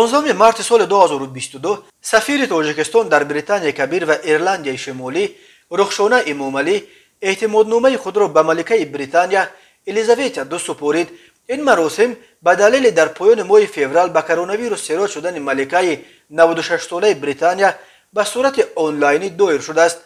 15 марти соли 2022 сафири Тоҷикистон дар Британияи Кабир ва Ирландияи Шимолӣ Рухшона Эмомалӣ эътимодномаи худро ба маликаи Британия Елизавета II супорид. Ин маросим ба далели дар поёни моҳи феврал ба коронавирус сироят шудани маликаи 96-солаи Британия ба сурати онлайнӣ доир шудааст.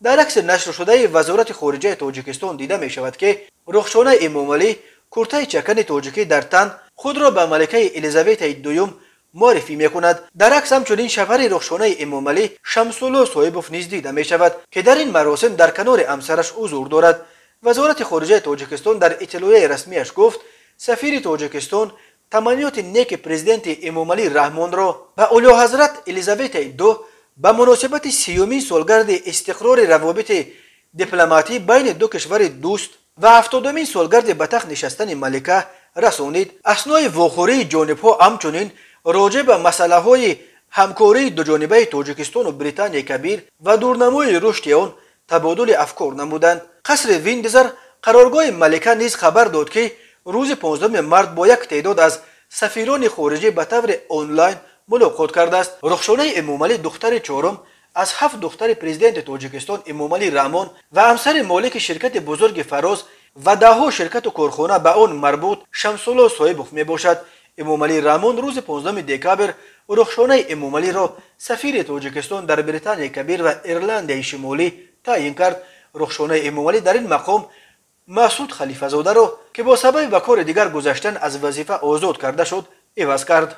Дар акси нашршудаи Вазорати хориҷаи Тоҷикистон дида мешавад, ки Рухшона Эмомалӣ куртаи чакани тоҷикӣ дар тан худро ба маликаи Елизаветаи дуюм муаррифӣ мекунад. Дар акс ҳамчунин шавҳари Рухшонаи Эмомалӣ Шамсулло Соҳибов низ дида мешавад, ки дар ин маросим дар канори ҳамсараш ҳузур дорад. Вазорати хориҷаи Тоҷикистон дар иттилоияи расмиаш гуфт, сафири Тоҷикистон таманниёти неки президенти Эмомалӣ Раҳмонро ба Олиҳазрат Елизаветаи ду ба муносибати 30-умин солгарди истиқрори равобити дипломатӣ байни ду кишвари дӯст ва 70-умин солгарди ба тахт нишастани малика расонид. Аснои вохӯрии ҷонибҳо ҳамчунин роҷеъ ба масъалаҳои ҳамкории дуҷонибаи Тоҷикистону Британияи Кабир ва дурнамои рушди он табодули афкор намуданд. Қасри Виндзор, қароргоҳи малика, низ хабар дод, ки рӯзи 15 март бо як теъдод аз сафирони хориҷӣ ба таври онлайн мулоқот кардааст. Рухшонаи Эмомалӣ духтари чорум аз ҳафт духтари президенти Тоҷикистон Эмомалӣ Раҳмон ва ҳамсари молики ширкати бузурги Фароз ва даҳҳо ширкату корхона ба он марбут Шамсулло Соҳибов мебошад. Эмомалӣ Раҳмон рӯзи 15 декабр Рухшонаи Эмомалиро сафири Тоҷикистон дар Британияи Кабир ва Ирландияи Шимолӣ таъйин кард. Рухшонаи Эмомалӣ дар ин мақом Масъуд Халифазодаро, ки бо сабаби ба кори дигар гузаштан аз вазифа озод карда шуд, иваз кард.